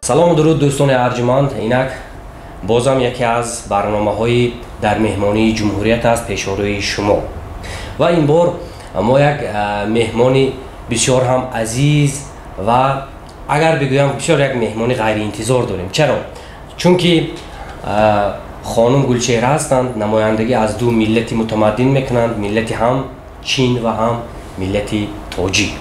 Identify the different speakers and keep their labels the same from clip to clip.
Speaker 1: Салому дуруд, дӯстони арҷманд. Инак бозам яке аз барномаҳои дар меҳмонии Ҷумҳурият аст пешорӯи шумо ва ин бор мо як меҳмони бисёр ҳам азиз ва агар бигӯям, бисёр як меҳмони ғайриинтизор дорем. Чаро? Чунки хонум Гулчеҳра ҳастанд, намояндагӣ аз ду миллати мутамаддин мекунанд, миллати ҳам Чин ва ҳам миллати тоҷик.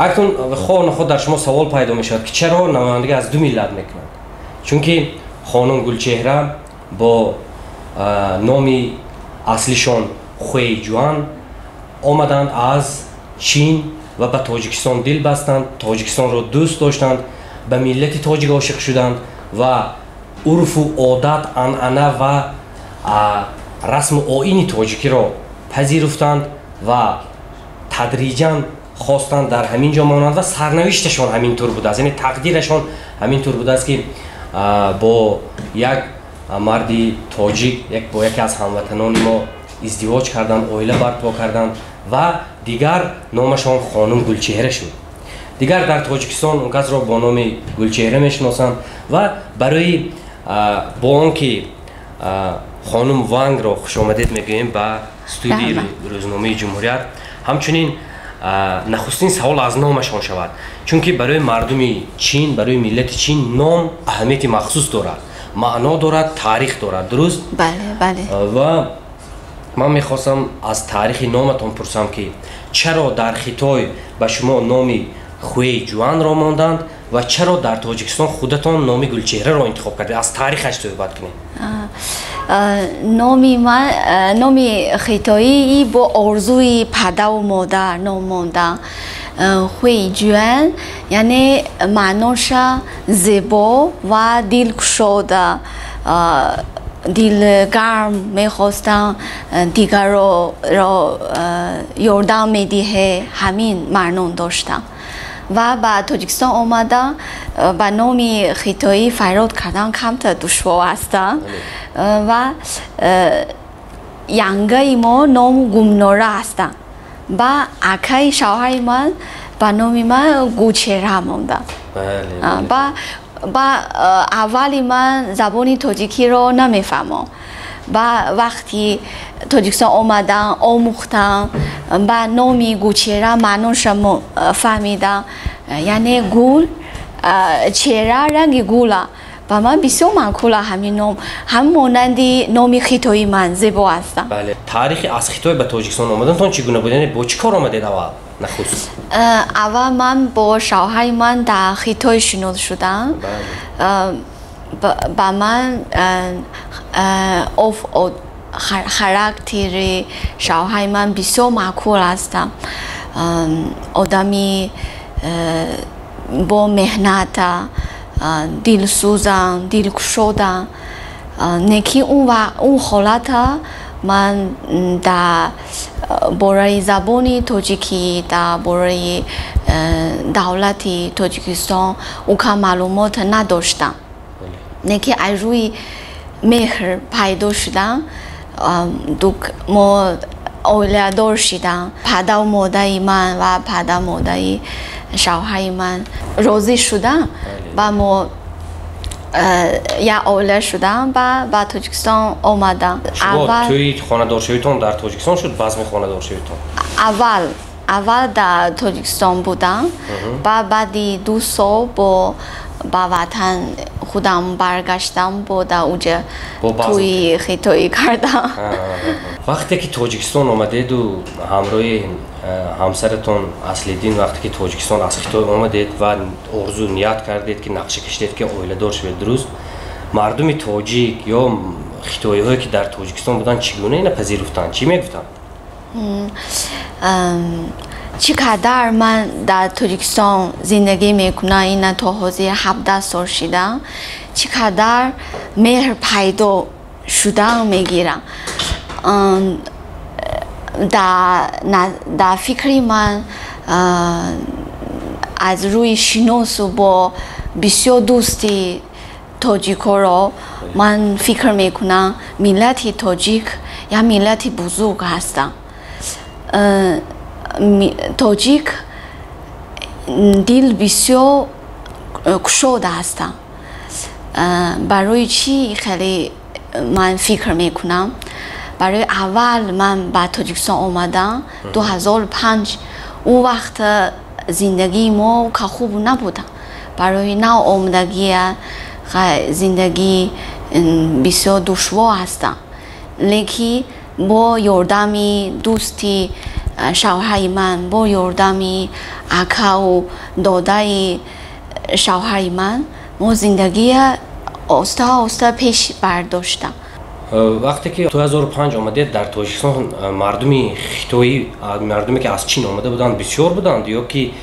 Speaker 1: Акнун хоҳ нахоҳ дар шумо савол пайдо мешавад, ки чаро намояндагӣ аз ду миллат мекунанд? Чунки хонум Гулчеҳра бо номи аслишон Хуэйҷуан омаданд аз Чин ва ба Тоҷикистон дил бастанд, Тоҷикистонро дӯст доштанд, ба миллати тоҷик ошиқ шуданд ва урфу одат, анъана ва расму оини тоҷикиро пазируфтанд ва тадриҷан хостанд дар ҳамин ҷо монанд ва сарнавишташон ҳамин тур будааст, яъне тақдирашон ҳамин тур будааст, ки бо як марди тоҷик, бо яке аз ҳамватанони мо издивоҷ карданд, оила барпо карданд ва дигар номашон хонум Гулчеҳра шуд. Дигар дар Тоҷикистон он касро бо номи Гулчеҳра мешиносанд. Ва барои бо он ки хонум Вангро хушомадед мегӯем ба студияи рӯзномаи Ҷумҳурият, ҳамчунин нахустин савол аз номашон шавад, чунки барои мардуми Чин, барои миллати Чин ном аҳамияти махсус дорад, маъно дорад, таърих дорад, дуруст?
Speaker 2: Бале.
Speaker 1: Ва ман мехостам аз таърихи номатон пурсам, ки чаро дар Хитой ба шумо номи Хуэй Ҷуанро монданд ва чаро дар Тоҷикистон худатон номи Гулчеҳраро интихоб кардед? Аз таърихаш суҳбат кунед.
Speaker 2: Номи ман, номи хитоӣ, бо орзуи падару модар ном монда. Хуэйҷуан, яъне маъноша зебо ва дилкушода, дилгарм, мехостам дигарро ёрдам медиҳе, ҳамин маъно доштам. Ва ба Тоҷикистон омада, ба номи хитоӣ фарёд кардан камтар душвор аст. Ва янгаи мо ном Гулнора ҳастанд, ба акаи шавҳари ман ба номи ман Гулчеҳра монда. Ба аввали ман забони тоҷикиро намефаҳмам. Ба вақти Тоҷикистон омадам, омӯхтам, ба номи Гулчеҳра маъноша фаҳмидам, яъне гул, чеҳра ранги гула. Ба ман бисёр маъқула ҳамин ном, ҳам монанди номи хитои ман зебо ҳастам.
Speaker 1: Бале, таърихи аз Хитой ба Тоҷикистон омадантон чӣ гуна буд? Яъне бо чӣ кор омадед аввал, нахуст?
Speaker 2: Аввал ман бо шавҳари ман дар Хитой шинос шудам. Ба ман характери шавҳари ман бисёр маъқул ҳастам, одами бо меҳната, дилсӯзам, дилкушодам. Неки он ҳолата ман дар бораи забони тоҷикӣ, дар бораи давлати Тоҷикистон он кам маълумот надоштам. Неки аз рӯи меҳр пайдо шудам, мо оиладор шидам. Падару модари ман ва падару модари шавҳари ман розӣ шудам ва мо як оила шудам ва ба Тоҷикистон омадам.
Speaker 1: Тӯи хонадоршавитон дар Тоҷикистон шуд, базми хонадоршавитон?
Speaker 2: Аввал дар Тоҷикистон будам ва баъди 2 сол бо ба ватан худам баргаштам, бо дар уҷа тӯи хитоӣ кардам.
Speaker 1: Вақте ки Тоҷикистон омадеду ҳамроҳи ҳамсаратон Аслиддин, вақте ки Тоҷикистон аз Хитой омадед ва орзу ният кардед, ки нақша кашидед, ки оиладор шавед, дуруст, мардуми тоҷик ё хитоиҳое, ки дар Тоҷикистон буданд, чӣ гуна ина пазируфтанд, чӣ мегуфтанд?
Speaker 2: Чӣ қадар ман дар Тоҷикистон зиндагӣ мекунам, ина то ҳозир 17 сол шидам, чӣ қадар меҳр пайдо шудан мегирам. Дар фикри ман, аз рӯи шиносу бо бисёр дӯсти тоҷикоро ман фикр мекунам, миллати тоҷик як миллати бузург ҳастам. Тоҷик дил бисёр кушода ҳастанд. Барои чӣ хеле ман фикр мекунам? Барои аввал ман ба Тоҷикистон омадам 2005. Он вақт зиндагии мо хуб набуд. Барои навомадагӣ зиндагӣ бисёр душвор аст. Лекин бо ёрдами дӯсти шавҳари ман, бо ёрдами акаву додаи шавҳари ман мо зиндагия оста оста пеш бардоштам.
Speaker 1: Вақте ки 2005 омадед дар Тоҷикистон, мардуми хитоӣ, мардуме ки аз Чин омада буданд, бисёр буданд ё ки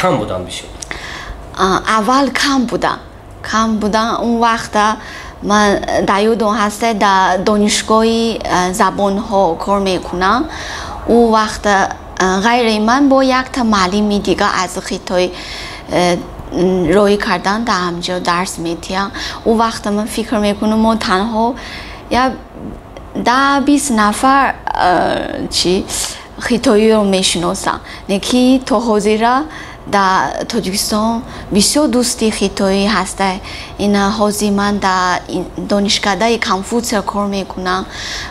Speaker 1: кам буданд бисёр?
Speaker 2: Аввал кам буданд, кам буданд. Он вақта ман дар ёдам ҳаста, дар донишгоҳи забонҳо кор мекунам. Он вақт ғайри ман бо якта муаллими дига аз Хитой роҳӣ кардан, дар ҳамҷо дарс медиҳам. Он вақт ман фикр мекунам, мо танҳо як 10-20 нафар чи хитоиро мешиносам. Лекин то ҳозира дар Тоҷикистон бисёр дӯсти хитоӣ ҳаста. Ина ҳозир ман дар донишкадаи Конфутсия кор мекунам.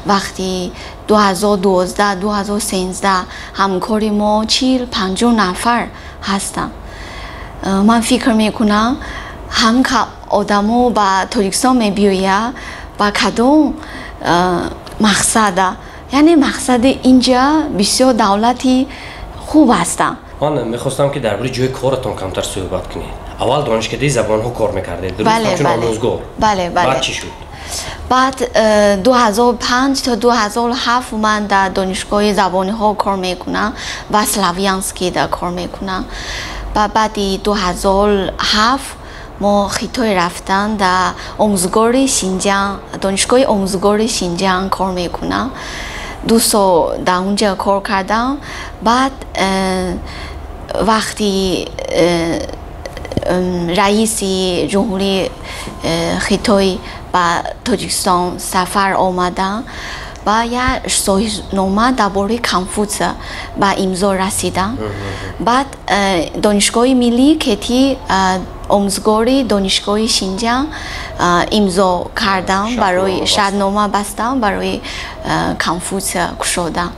Speaker 2: Вақти 2012, 2013 ҳамкори мо 40-50 нафар ҳастанд. Ман фикр мекунам, ҳам одамо ба Тоҷикистон мебиёяд ба кадом мақсада? Яъне мақсади инҷа бисёр давлати хуб ҳастанд.
Speaker 1: Ман мехостам, ки дар бораи ҷои коратон камтар суҳбат кунед. Аввал донишкадаи забонҳо кор мекардед, дуруст? Ҳамчун омӯзгор.
Speaker 2: Бале, бале.
Speaker 1: Баъд чӣ шуд?
Speaker 2: Баъд 2005 то 2007 ман дар донишгоҳи забониҳо кор мекунам ва славянский да кор мекунам. Ва баъди 2007 мо Хитой рафтан, дар омӯзгори Шинҷан, донишгоҳи омӯзгори Шинҷан кор мекунам. 2 сол дар онҷа кор кардам. Баъд вақти раиси ҷумҳурии Хитой ба Тоҷикистон сафар омаданд ва як созишнома дар бораи Конфутсия ба имзо расиданд. Баъд донишгоҳи миллӣ кети омӯзгори донишгоҳи Шинҷан имзо кардам, барои шартнома бастам, барои Конфутсия кушодам.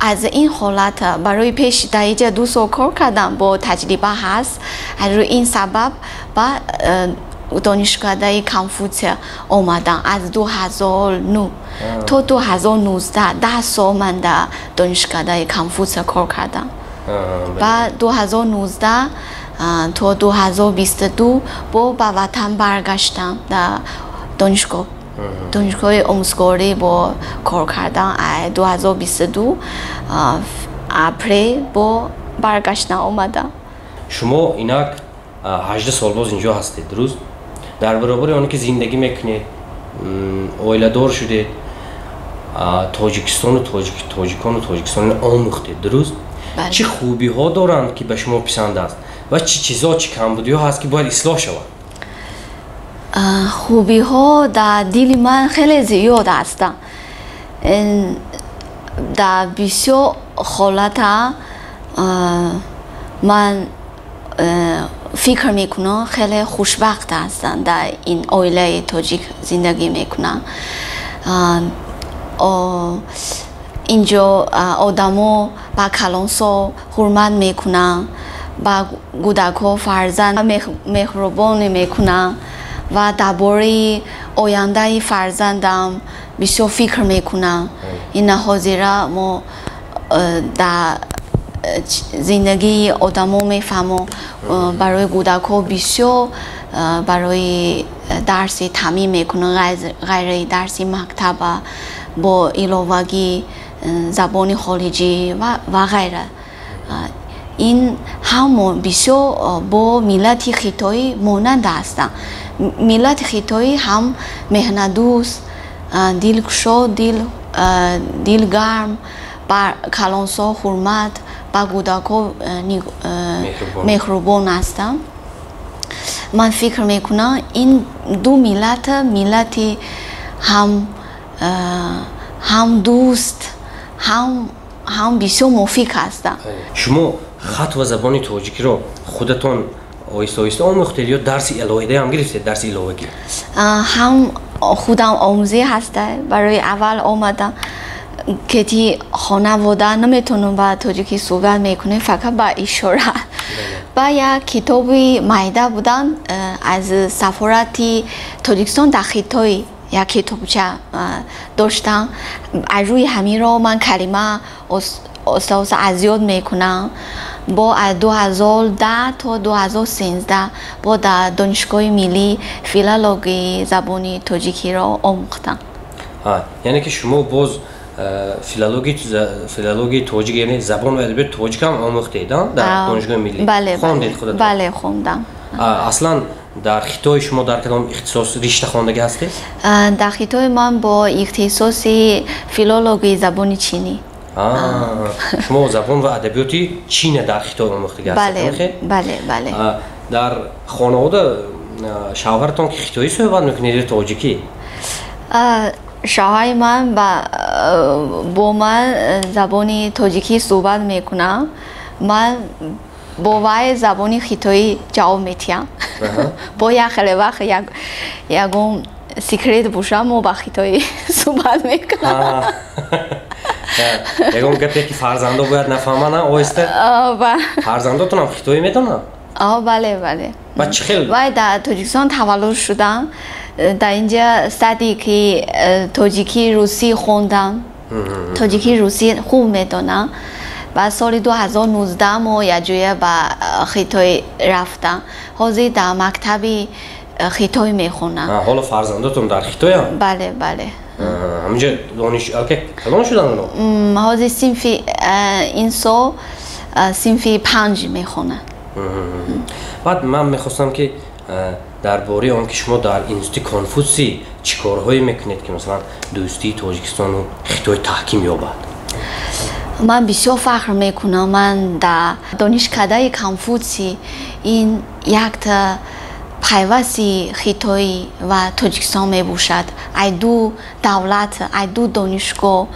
Speaker 2: Аз ин ҳолат, барои пеш дар иҷа 2 сол кор кардам, бо таҷриба ҳаст. Аз рӯи ин сабаб ба донишкадаи Конфутсия омадам. Аз 2009 то 2019, 10 сол ман дар донишкадаи Конфутсия кор кардам. Баъд 2019 то 2022 бо ба ватан баргаштам, дар донишгоҳи омӯзгорӣ бо кор кардам. 2022 апрел бо баргаштам омадам.
Speaker 1: Шумо инак 18 сол боз инҷо ҳастед, дуруст? Дар баробари оне ки зиндагӣ мекунед, оиладор шудед, Тоҷикистону тоҷикону тоҷикистониро омӯхтед, дуруст? Чӣ хубиҳо доранд, ки ба шумо писанд аст, ва чӣ чизо, чӣ камбудиҳо ҳаст, ки бояд ислоҳ шавад?
Speaker 2: Хубиҳо дар дили ман хеле зиёд ҳастанд. Дар бисёр ҳолата ман фикр мекунам, хеле хушбахт ҳастам, дар ин оилаи тоҷик зиндагӣ мекунам. Инҷо одамо ба калонсол ҳурмат мекунанд, ба кӯдакҳо, фарзанд меҳрубонӣ мекунанд ва дар бораи ояндаи фарзандам бисёр фикр мекунам. Ина ҳозира мо дар зиндагии одамо мефаҳмам, барои кӯдакҳо бисёр барои дарси таъмин мекунанд, ғайри дарси мактаба бо иловагӣ забони хориҷӣ ва ғайра. Ин ҳамо бисёр бо миллати хитоӣ монанд ҳастанд. Миллати хитоӣ ҳам меҳнатдӯст, дилкушод, дилгарм, ба калонсол ҳурмат, ба кӯдакҳо меҳрубон ҳастанд. Ман фикр мекунам, ин ду миллат миллати ҳам дӯст, ҳам бисёр мувофиқ ҳастанд.
Speaker 1: Шумо хат ва забони тоҷикиро худатон Оҳиста оҳиста омӯхтед ё дарси алоҳида ҳам гирифтед, дарси иловагӣ?
Speaker 2: Ҳам худам омӯзӣ ҳаста. Барои аввал омадам ки хонавода наметавонам ба тоҷикӣ суҳбат мекунем, фақат ба ишора. Ба як китоби майда будан аз сафорати Тоҷикистон дар Хитой як китобча доштам. Аз рӯи ҳаминро ман калима оста оста аз ёд мекунам. Бо аз 2010 то 2013 бо дар Донишгоҳи миллӣ филологии забони тоҷикиро омӯхтам.
Speaker 1: Яъне ки шумо боз филологияи тоҷик, яъне забон ва адабиёти тоҷик ҳам омӯхтед дар Донишгоҳи миллӣ? Хондед худатон?
Speaker 2: Бале, хондам.
Speaker 1: Аслан дар Хитой шумо дар кадом ихтисос, ришта хондагӣ ҳастед?
Speaker 2: Дар Хитой ман бо ихтисоси филологии забони чинӣ.
Speaker 1: Шумо забон ва адабиёти чина дар Хитой омӯхтагӣ ҳастед?
Speaker 2: Бале, бале.
Speaker 1: Дар хонавода шавҳаратон ки хитоӣ суҳбат мекунед ё тоҷикӣ?
Speaker 2: Шавҳари ман бо ман забони тоҷикӣ суҳбат мекунам, ман бо вай забони хитоӣ ҷавоб медиҳам. Бо як хеле вақт ягон секрет бошам, мо ба хитоӣ суҳбат мекунам.
Speaker 1: Ягон гапе ки фарзандо бояд нафаҳманд, оҳиста. Фарзандотонам хитоӣ медонанд?
Speaker 2: Бале, бале.
Speaker 1: Ба чӣ хел?
Speaker 2: Вай дар Тоҷикистон таваллуд шудам, дар инҷа садики тоҷикӣ русӣ хондам, тоҷикӣ русӣ хуб медонам. Ба соли 2019 мо якҷоя ба Хитой рафтам. Ҳозир дар мактаби Хитой мехонам.
Speaker 1: Ҳоло фарзандотон дар Хитоянд?
Speaker 2: Бале, бале.
Speaker 1: Ҳаминҷа дониш алка калон шуданд оно?
Speaker 2: Ҳозир синфи ин сол синфи 5 мехонад.
Speaker 1: Баъд ман мехостам ки дар бораи он ки шумо дар институти Конфутсий чӣ корҳое мекунед, ки масалан дӯстии Тоҷикистону Хитой таҳким ёбад?
Speaker 2: Ман бисёр фахр мекунам, ман дар донишкадаи Конфутсий ин якта пайвасти Хитой ва Тоҷикистон мебошад. Ай ду давлат, ай ду донишгоҳ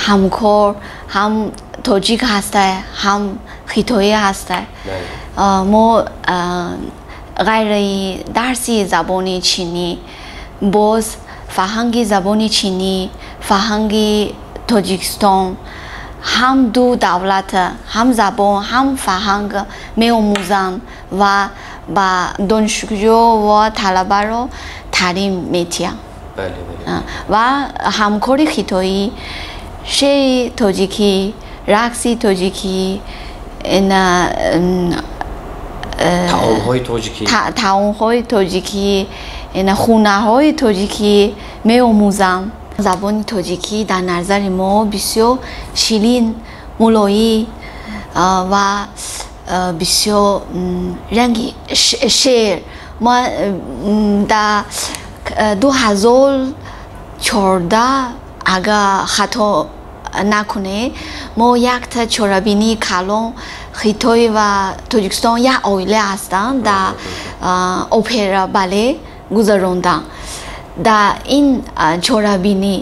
Speaker 2: ҳамкор, ҳам тоҷик ҳаста, ҳам хитоӣ ҳаста. Мо ғайри дарси забони чинӣ боз фарҳанги забони чинӣ, фарҳанги Тоҷикистон, ҳам ду давлат, ҳам забон, ҳам фарҳанг меомӯзанд ва ба донишҷӯ ва талабаро таълим медиҳанд. Ва ҳамкори хитоӣ шеъри тоҷикӣ, рақси тоҷикӣ,
Speaker 1: таомҳои тоҷикӣ,
Speaker 2: таомҳои тоҷикӣ, хонаҳои тоҷикӣ меомӯзам. Забони тоҷикӣ дар назари мо бисёр ширин, мулоӣ ва бисёр ранги шеър. Ма дар 2014, агар хато накунем, мо якта чорабинии калон Хитой ва Тоҷикистон як оила ҳастанд дар опера бале гузарондам. Дар ин чорабинӣ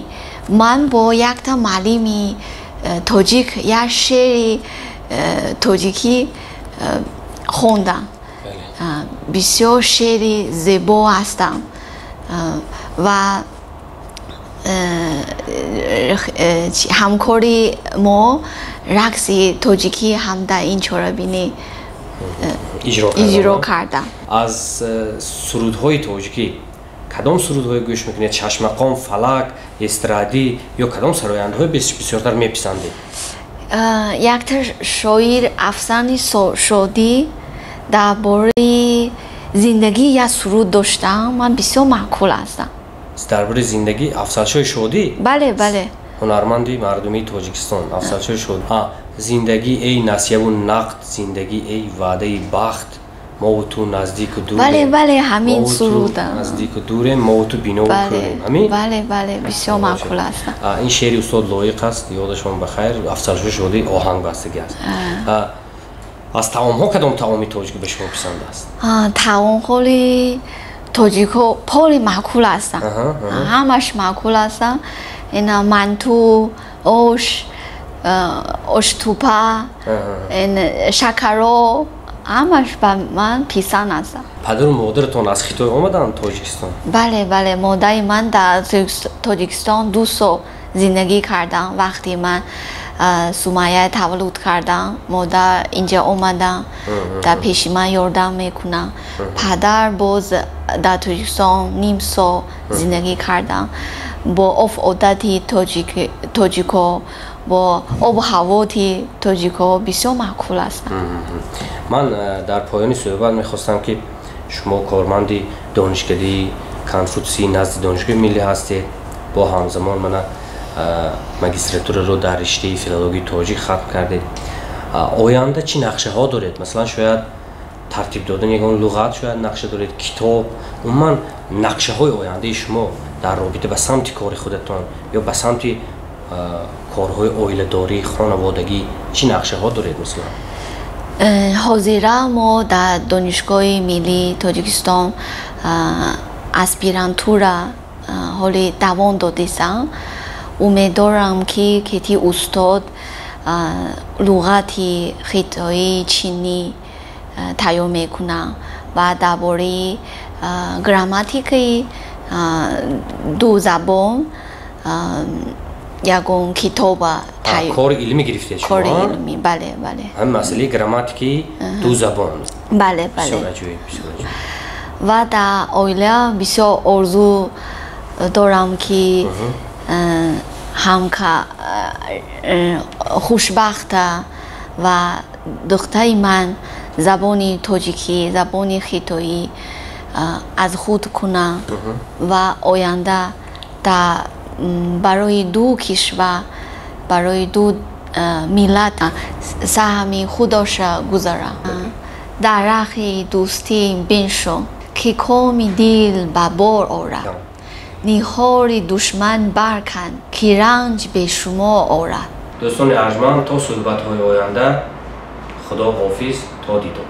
Speaker 2: ман бо якта муаллими тоҷик як шеъри тоҷикӣ хондам. Бисёр шеъри зебо ҳастам ва ҳамкори мо рақси тоҷикӣ ҳам дар ин чорабинӣ иҷро кардам.
Speaker 1: Аз сурудҳои тоҷикӣ кадом сурудҳое гӯш мекунед? Чашмақом, фалак, эстрадӣ ё кадом сарояндаҳои бисёртар меписандед?
Speaker 2: Якта шоир Афсани Шодӣ дар бораи зиндагӣ як суруд доштам, ман бисёр маъқул ҳастам.
Speaker 1: Дар бораи зиндагӣ Афзалшоҳи Шодӣ?
Speaker 2: Бале, бале.
Speaker 1: Ҳунарманди мардумии Тоҷикистон Афзалшоҳи Шодӣ. Зиндагӣ эй насияву нақд, зиндагӣ эй ваъдаи бахт, мову ту наздику дурем.
Speaker 2: Бале, бале, ҳамин суруд.
Speaker 1: Наздику дурем, мову ту бинову кӯрем. Ҳамин?
Speaker 2: Бале, бале, бисёр маъқул аст.
Speaker 1: Ин шеъри устод Лоиқ аст, ёдашон ба хайр, Афзалшоҳи Шодӣ оҳанг бастагӣ аст. Аз таомҳо кадом таоми тоҷикӣ ба шумо писанд аст?
Speaker 2: Таомҳои тоҷикҳо поли маъқул ҳастанд, ҳамаш маъқул ҳастанд. Ина манту, ош, оштупа, шакаро. Ҳамаш ба ман писанд аст.
Speaker 1: Падару модаратон аз Хитой омаданд Тоҷикистон?
Speaker 2: Бале, бале, модари ман дар Тоҷикистон 2 сол зиндагӣ кардам. Вақте ман Сумайя таваллуд кардам, модар инҷа омадам, дар пеши ман ёрдам мекунам. Падар боз дар Тоҷикистон ним сол зиндагӣ кардам. Бо урф одати тоҷико, бо обу ҳавои тоҷико бисёр маъқул ҳастам.
Speaker 1: Ман дар поёни суҳбат мехостам, ки шумо корманди донишкадаи Конфутсий назди Донишгоҳи миллӣ ҳастед, бо ҳамзамон мана магистратураро дар риштаи филологияи тоҷик хатм кардед. Оянда чӣ нақшаҳо доред? Масалан, шояд тартиб додани ягон луғат шояд нақша доред, китоб, умуман нақшаҳои ояндаи шумо дар робита ба самти кори худатон ё ба самти корҳои оиладорӣ, хонаводагӣ чӣ нақшаҳо доред масалан?
Speaker 2: Ҳозира мо дар Донишгоҳи миллии Тоҷикистон аспирантура ҳоли давом додистам. Умеддорам, ки кети устод луғати хитоӣ, чинӣ тайёр мекунам ва дар бораи грамматикаи ду забон ягон китоба.
Speaker 1: Кори илмӣ гирифтед шумо?
Speaker 2: Кори илмӣ, бале, бале.
Speaker 1: Ҳамин масъалаи грамматикаи ду забон.
Speaker 2: Бале, бале.
Speaker 1: Бисёр аҷоиб, бисёр аҷоиб.
Speaker 2: Ва дар оила бисёр орзу дорам, ки ҳамка хушбахта ва духтари ман забони тоҷикӣ, забони хитоӣ аз худ кунад ва оянда дар барои ду кишвар, барои ду миллат саҳми худоша гузарад. Дар рахи дӯстӣ биншо, ки коми дил ба бор орад, ниҳори душман баркан, ки ранҷ бешумор орад.
Speaker 1: Дӯстони арҷманд, то суҳбатҳои оянда, худо ҳофиз, то дидор.